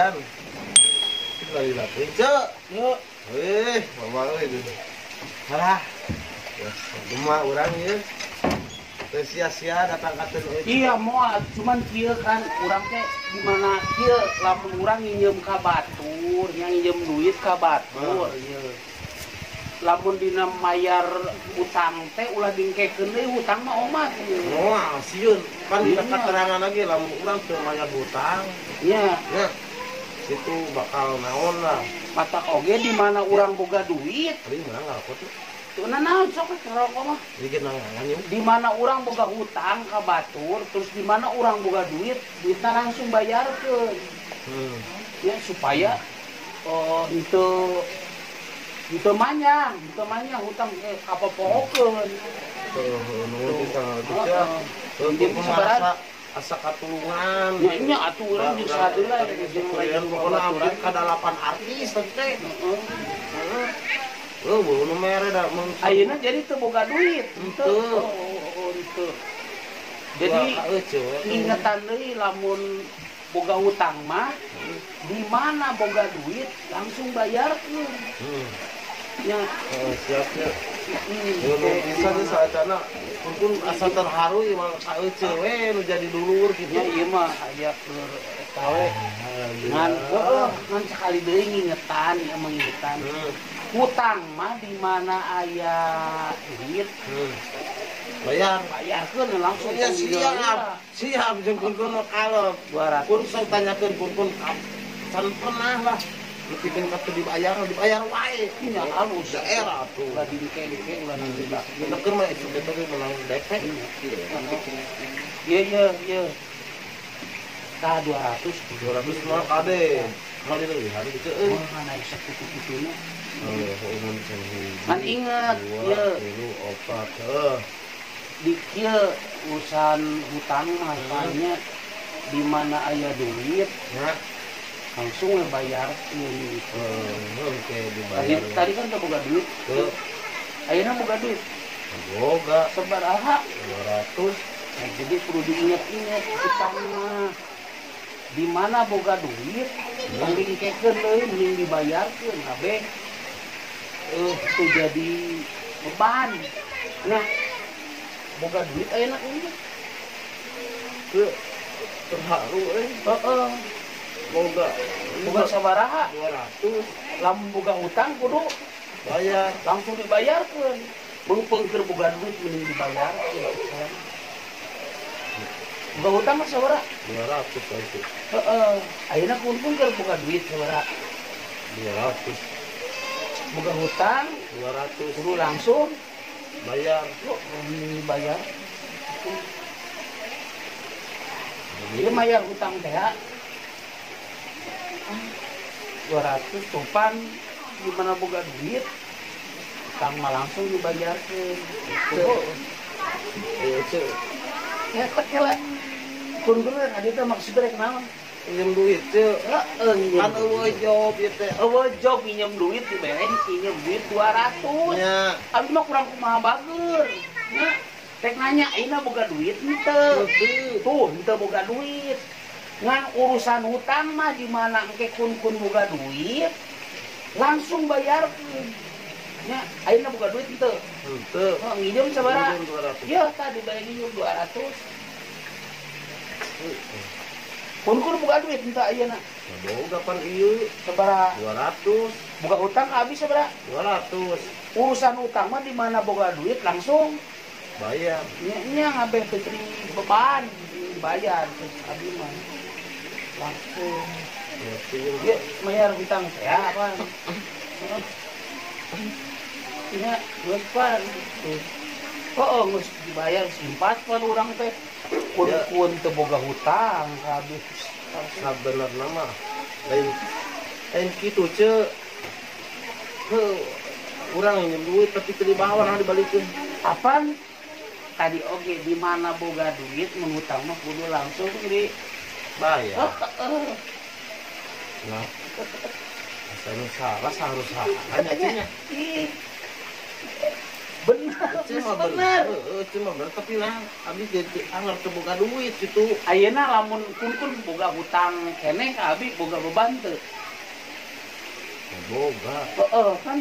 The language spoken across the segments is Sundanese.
Lumayan. Lila teh, Ceu. Wih, mama euy itu. Halah. Ya, cuma urang ieu. Teu sia-sia datang ka teu. Iya, moal cuman kieu kan urang teh di mana kieu lamun urang nginjem ka batur, nya nginjem duit ka batur ieu. Lamun dina mayar utang teh ulah dingkekeun deui hutang mah omat ieu. Moal sieun. Kan dina keterangan lagi lamun urang teu mayar hutang. Iya. Nya. Situ bakal naon lah. Matak oge di mana urang boga duit. Tadi menang ngarokok tuh. Tuh naon sok ngarokok mah. Jadi nangan yuk. Di mana urang boga hutang ka batur, terus di mana urang boga duit, duitna langsung bayarkeun. Ya supaya henteu manyang, henteu manyang hutang kapopohokeun. Tuh, nuhun pisan atuh sia. Pinjem sabaraha? Asa katulungan. Nya nya atuh urang jeung sadeula jeung lain pokona abdi ka 8 artis teh. Heeh. Heuh, nu mere da mun ayeuna jadi teu boga duit. Henteu. Henteu. Jadi ingetan deui lamun boga hutang mah di mana boga duit langsung bayarkeun. Nya. Heeh, siap ya. Nuhun pisan teh saacana pun asa terharu ieu mah ka euceu we nu jadi dulur kitu. Nya ieu mah aya keur eta we. Ngan heueuh, ngan sakali deui ngingetan, ieu mah ngingetan. Hutang mah di mana aya duit. Bayar. Bayarkeun langsung. Ya siap. Siap jeung kun-kun mah kalep. 200. Kun sok tanyakeun kun-kun can pernah lah. Nepikeun ka teu dibayar, dibayar wae. Nya halus daerah tuh. Ulah dingke-dingke ulah dingke. Nekeun mah itu teh menang DP. Iya iya iya. Tah 200. 200 mah kade. Mah dileuwihan kitu euy. Wah, naik sakitu-kituna. Heuh, Kan inget ieu. 2, 3, 4, heuh. Di kieu urusan hutang mah nya di mana aya duit nya langsung we bayarkeun gitu. Oke, dibayar. Tadi kan udah boga duit. Heuh. Ayeuna boga duit. Boga. Sabaraha? 200. Nah, jadi perlu diingat-ingat hutang mah. Di mana boga duit, tong dingkekeun deui mending dibayarkeun kabeh. Itu jadi beban. Nah, boga duit ayeuna kumaha? Teu terharu euy. Heeh. Boga. Boga sabaraha? 200. Lamun boga hutang kudu bayar, langsung dibayarkeun. Meungpeung keur boga duit mending dibayarkeun. Boga hutang mah sabaraha? 200 itu. Heeh. Ayeuna kun-kun keur boga duit sabaraha? 200. Boga hutang 200 kudu langsung bayar. Kok bayar? Ieu mayar hutang teh 200 tupan di mana boga duit hutang mah langsung dibayarkeun. Tuh. Ieu ceu. Ya tak kela. Kun-kun tadi teh maksudna rek naon? Nginjem duit ceu. Heeh, nginjem. Kan eueuh job ieu teh. Eueuh job nginjem duit dibere nginjem duit 200. Nya. Abdi mah kurang kumaha bager. Nya. Rek nanya ayeuna boga duit henteu? Tuh, henteu boga duit. Ngan urusan hutang mah di mana engke kun-kun boga duit langsung bayarkeun. Nya, ayeuna boga duit henteu? Henteu. Oh, nginjem sabaraha? Nginjem 200. Ieu tadi bari nginjem 200. Kun-kun boga duit henteu ayeuna? Boga pan ieu. Sabaraha? 200. Boga hutang habis sabaraha? 200. Urusan hutang mah di mana boga duit langsung bayar. Nya nya ngabeh teu beban bayar terus abdi mah. Langsung. Ya, bayar hutang saya apa? Nya geus pan. Oh, geus dibayar simpat pan urang teh. Kun-kun teu boga hutang kabeh. Sabenerna mah lain kitu ceu. Heuh, urang nginjem duit tapi teu dibawa nah dibalikeun. Apaan? Tadi oge di mana boga duit mun hutang mah kudu langsung di bayar. Heeh. Nah, asa nu salah saharus salah nya. Ih. Bener, bener. Cuma bener tapi lah abi jadi anggar teu boga duit gitu. Ayeuna lamun kun-kun boga hutang keneh ka abi boga beban teu? Boga. Heeh, kan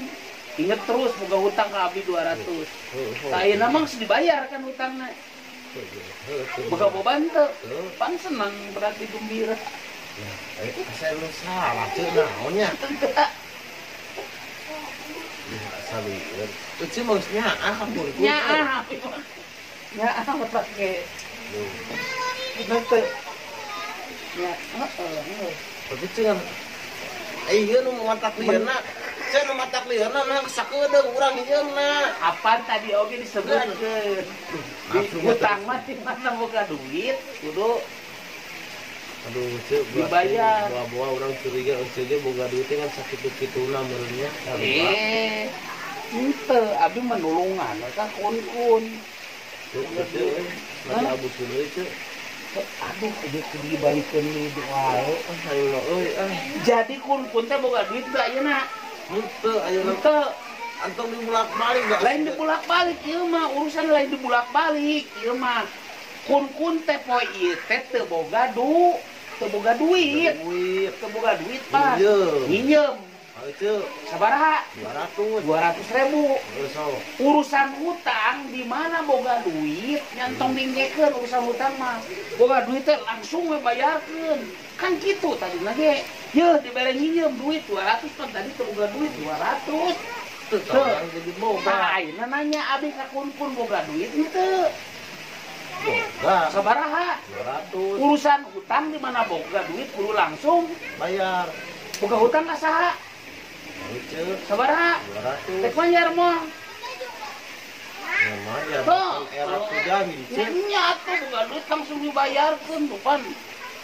inget terus boga hutang ka abi 200. Tah ayeuna mah geus dibayar kan hutangna. Boga beban teu? Pan senang berarti gembira. Asa lu salah teu naon nya? Sabi, itu mah geus nyaah ka kun-kun. Nyaah. Nyaah pake. Bener teu? Ya, heeh. Tapi cenah ieu nu matak lieurna. Cenah nu matak lieurna nah sakedeung urang hieuna. Apaan tadi oge disebutkeun? Hutang mah di mana boga duit kudu aduh, ceu dibayar. Buah-buah orang curiga euceun ge boga duit kan sakitu-kituna meureunnya. Henteu, abi menulungan ka kun-kun. Lagi abus deui ceu. Aduh, kudu dibalikeun deui wae. Ayo euy ah. Jadi kun-kun teh boga duit teu ayeuna? Henteu ayeuna. Henteu. Antong dibulak-balik da. Lain dibulak-balik ieu mah, urusan lain dibulak-balik ieu mah. Kun-kun teh poe ieu teh teu boga duit. Teu boga duit, Pak. Nginjem. Ayo, sabaraha? 200. 200.000. Urusan hutang di mana boga duit nyantong dinggekeun urusan hutang mah. Boga duit teh langsung we bayarkeun. Kan kitu tadi ge. Yeuh dibere nginjem duit 200 pan tadi teu boga duit 200. Teu jadi boga. Tah ayeuna nanya abi ka kun-kun boga duit henteu? Boga. Sabaraha? 200. Urusan hutang di mana boga duit kudu langsung bayar. Boga hutang ka saha? Sabaraha? 200. Rek bayar mah. Ya mayar. Era kujamin ceu. Nya atuh boga duit langsung dibayarkeun tuh pan.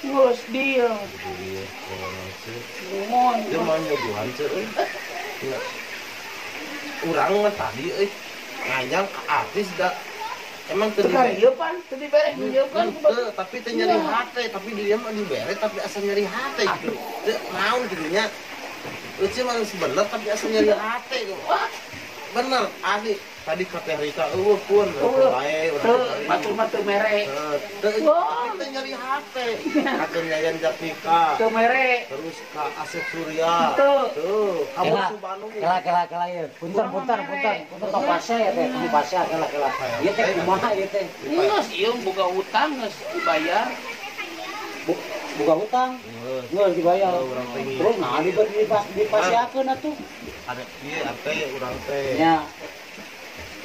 Geus deal. Nuhun. Ieu mah nyuguhan ceu euy. Urang mah tadi euy nganyang ka artis da. Emang teu dibere pan, teu dibere nginjem kan teu, tapi teu nyeri hate, tapi dia mah dibere tapi asa nyeri hate gitu. Teu naon kitu nya. Euceun mah geus bener tapi asa nyeri hate gitu. Bener, asli. Tadi ka Teh Rika eueuh pun bae urang. Batur mah teu mere. Teu tapi teu nyeri hate. Ka Teh Yayan Jatnika. Teu mere. Terus ka Asep Surya. Tuh, kamu Subanu. Kela ieu. Punten tong pase ya teh, tong pase kela. Ieu teh kumaha ieu teh? Geus ieu boga hutang geus dibayar. Boga hutang? Geus dibayar. Terus nah dipasiakeun atuh. Ada ieu ate urang teh. Nya.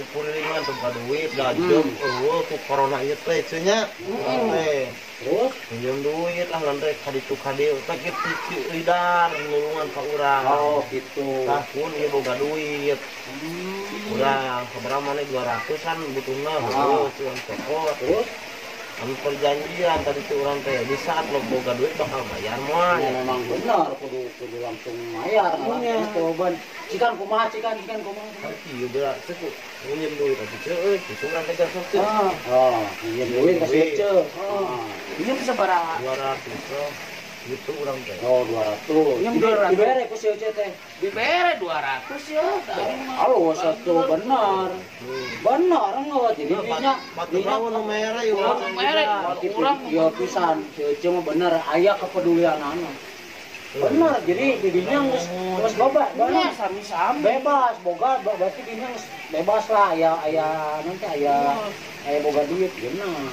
Kuring mah teu duit gajem eueuh ku corona ieu teh cenah nya. Teh. Terus minjem duit lah ngan teh ka ditu ka dieu teh kitu lidar nulungan ka urang. Oh gitu. Tah kun ieu boga duit. Urang sabaraha maneh 200-an butuhna heueuh cuman cokot. Terus anu perjanjian tadi tuh urang teh di saat lo boga duit bakal bayar moal. Ya memang benar kudu langsung bayar gitu ban. Cikan kumaha cikan kumaha. Ieu berat teh minjem duit atuh ceu euy kitu urang teh sok teh. Oh, minjem duit ka si ceu. Minjem sabaraha? 200 gitu urang teh. Oh, 200. Minjem 200. Dibere ku si Ece teh. Dibere 200 ya. Halo, satu benar. Benar enggak jadi dinya. Batu nu mere ieu. Mere urang ya pisan si Ece mah bener aya kepedulianana. Benar, jadi didinya geus bebas, benar sami-sami. Bebas, boga berarti dinya geus bebas lah aya nanti aya boga duit geuna.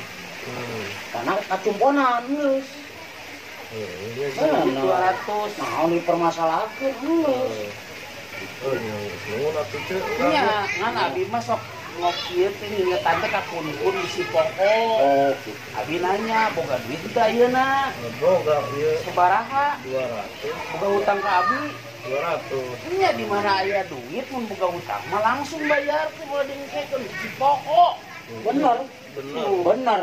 Karena kacumponan geus. Heeh, 200. Naon dipermasalahkeun geus. Nuhun atuh ceu. Nya, ngan abi mah sok ngokieu teh ngingetan teh ka kun-kun bisi poho. Oh, gitu. Abi nanya, boga duit teu ayeuna? Boga ieu. Sabaraha? 200. Boga hutang ka abi? 200. Nya di mana aya duit mun boga hutang mah langsung bayarkeun ulah dingkekeun bisi poho. Bener. Bener.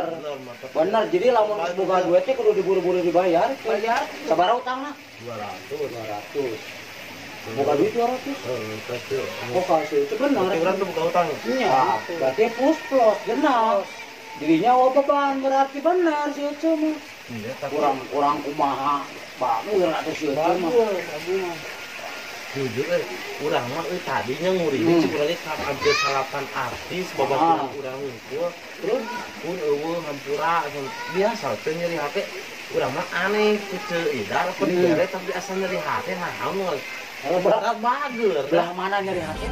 Bener. Jadi lamun geus boga duit teh kudu diburu-buru dibayar. Bayar. Sabaraha hutangna? 200. 200. Boga duit 200. Heeh, oh, kasih itu benar. Urang tuh boga hutang. Iya, berarti plus plus genap. Dirinya oh beban berarti benar si Ece mah. Iya, kurang kumaha. Bagus atuh si Ece mah. Bagus, abi mah. Jujur urang mah tadinya nguriling cik urang ge ka hampir salapan artis babaturan urang hungkul. Terus pun eueuh hampura biasa teh nyeri hate urang mah aneh ku Ceu Idar apa dibere tapi asa nyeri hate naon kalau belah bager belah mana nyeri hati?